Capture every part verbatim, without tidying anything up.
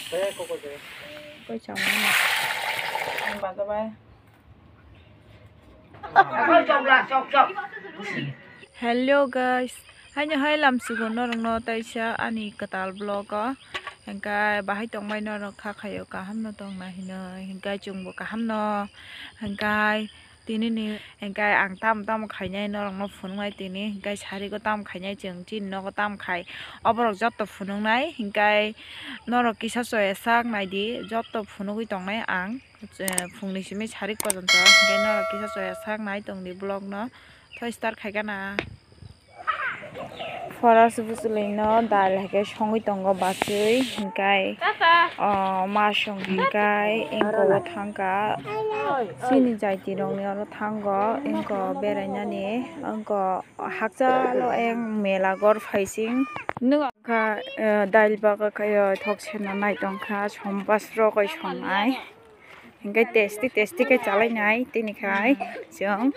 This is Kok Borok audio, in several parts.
Koi chama. Hello guys, haino hai lamsugo norokno taisa ani kwtal vlog o, hingkai bahai tongbai norok kha khaio kaham no tongna hinoi, hingkai chwngbo kaham no, hingkai tini ni hingkai ang tamo tamo khainai norok no phunuknai tini, hingkai sari go tamo khainai chwng chini nogo tamo khai oborok jotto phunuknai, hingkai norok kisa choya sak naidi jotto phunugwi tongnai ang. Phungni simi sarik pojonto, hingke norok kisa choya sak nai tongdi vlog no, thoi start khaikha na. Forest bwchwlwi no dal haikhe songwi tongo bachwi, hingkai o ma song hingkai engko o thangkha chini jaiti rokni oro thango engko berainani engko hakchalo eng mela gor phaising nwng kha dail baga khaio thok sena nai tongkha sompas rok oi songnai. Hingke tasty tasty khe chalainai tini khai chwng.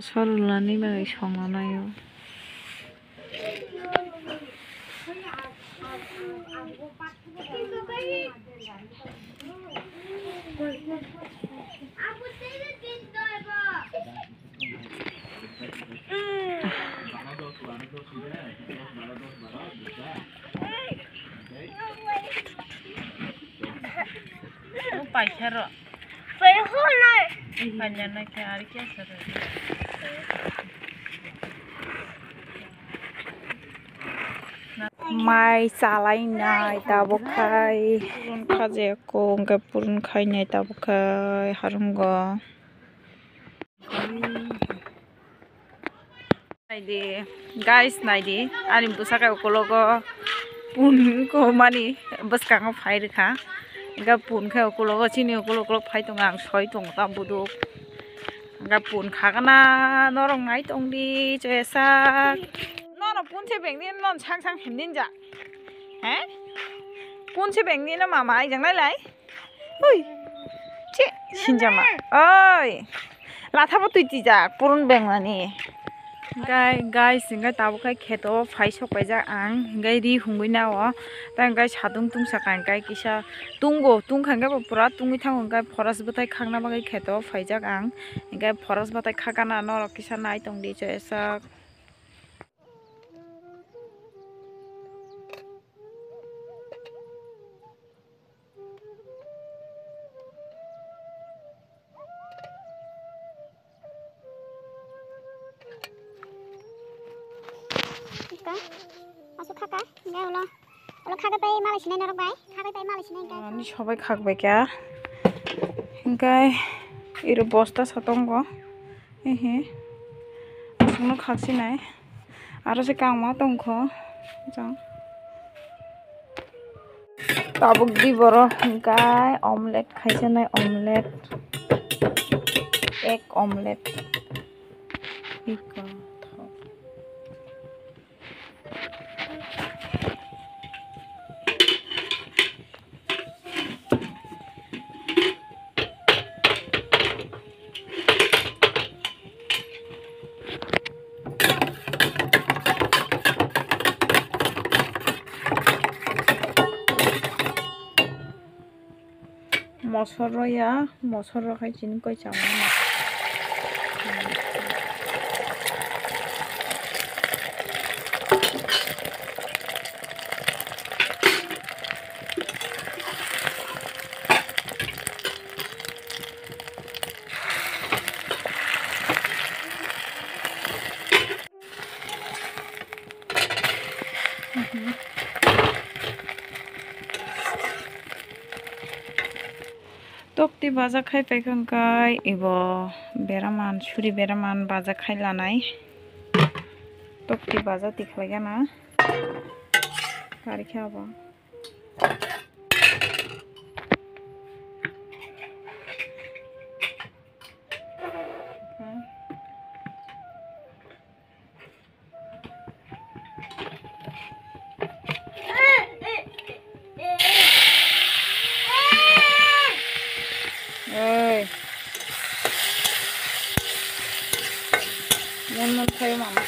Sorulani bagwi songna naio. Paisaro. Paisaro. Kanya na khe ari kya sar. Mai chalai nai tabuk khai. Purun khaje ko hwnkhe purun khai nai tabuk khai harungo. Naidi, guys, naidi, ani bwsakhe ukologo pun ko mani bwskango phai rwkha. Hingke pun khe ukologo chini ukolog ukolog phai tongo, ang soi tongo ta buduk. Hingke pun khagana norok nai tongdi choyasak. Norok pun se bengdi non sang sang himdin ja. He? Pun se bengdi no mama ai jang lai lai. Oi. Che, sinjama. Oi. Lathabo twi twijak, purun bengmani. Gai, guys, hingke tabuk khai kheto phai sok paijak ang, hingke ri hungwi nao. Ta hingke satung tungsa ka hingke kisa tungo, tungkha hingke bo pura tungwi thango, hingke forest bwthai khakna bagwi kheto phaijak ang. Hingke forest bwthai khakana norok kisa nai tongdi choyasak. Ika, masuk khaka, hingke ulo, ulo khagai pai malai sinai norok bai, khagai pai malai sinai hingke. Ani sobai khak bai kha, hingke iro bosta sa tongo, hehe, aswkno khak sinai. Aro se kangma tongkho jang. Tabuk di borok hingkai omelet khaijaknai, omelet, egg omelet. Iko thok. Mosoro ya, mosoro khai chini koi chama. Tokti baja khai paikha hwnkhe ibo beraman, suri beraman baja khai lanai. Tokti baja tikhlai gana. Karikhe abo. Khayo mama.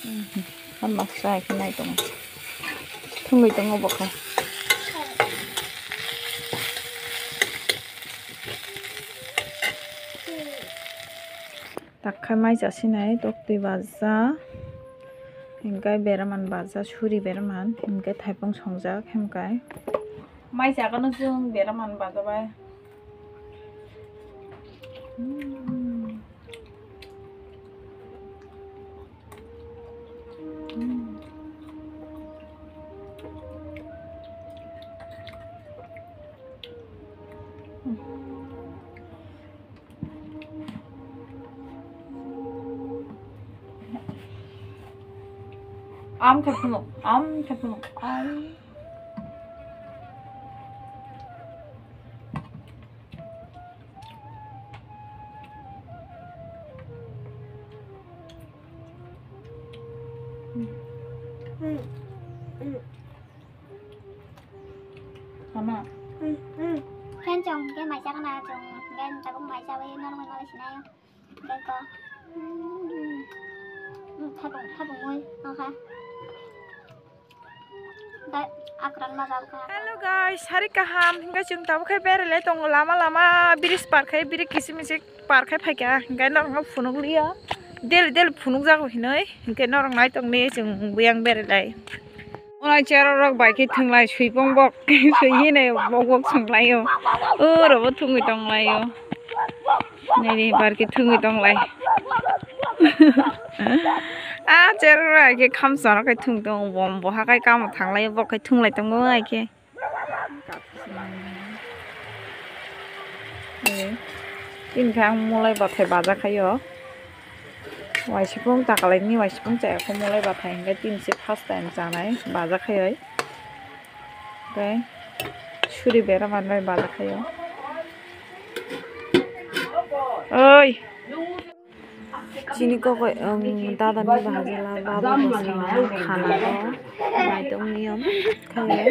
Mhm. Hama sai khe nai tongo. Thungwi tongo bo khe. Tak khe mai cha sinai toktwi baja. Hingkai beraman baja, suri beraman, hingkai thaipung songjak, hingkai. Mai chagano chwng beraman baja bai. Mm. Mm. Am khe phunuk, am khe phunuk, am. Mama. Friend chong ke mai chakna chong, gen tabuk mai chawi normal normal sinai. Gen ko. Thabung, thabung moi, okay. Hello guys, sari kaham, hingke chwng tabuk khe berai lai tongo lama lama, bridge par khai, bridge kisimisi par khai phaikha, hingke norokno phunuk liya, daily daily phunuk jago hinui, hingke norok nai tongni chwng buyang berai lai. Onai cherok rok bai khe thwnglai, suipong bok sui hinui bok bok songlaio, orobo thwngwi tonglaio. Nini bar khe thwngwi tonglai. Ah, cherok hai khe khamsa rok khai thwng tongo, bom bo hakai kamo thanglai, bo khai thwnglai tongo hai khe. Tini khe ang mulai bathai baja khaio. Waisipung takalaini waisipung chaya kho mulai bathai hingkhe tini se first time chanai baja khaio. Tei suri bera manbai baja khaio. Oi. Chini kokoi, um, dada ni bahai jala babu bo saimango khana o naitong niyom khaio.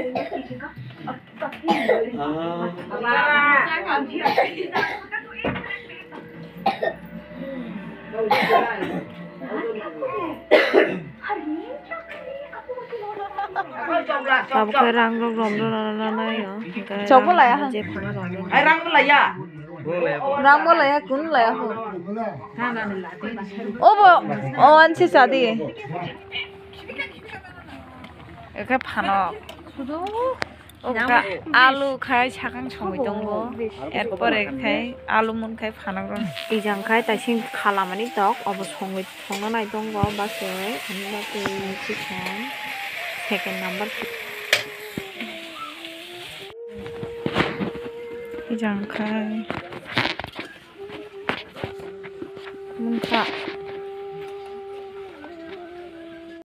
Tabuk khe rang rok rom rwna naio. Chokbo laya ha. Je phano rom rwna. Ai, rang bo laya. Rang bo laya, kun laya ho. Obo, o ansi sadi. Ekhe phano. Obo kha alu khai sakang songwi tongo, erpore khai alu mun khai phanok rw. Ijang khai taising khalamani tok, obo songwi songna nai tongo, bachoi, ani bachoi chichon second number. Ijang khai. Munkha.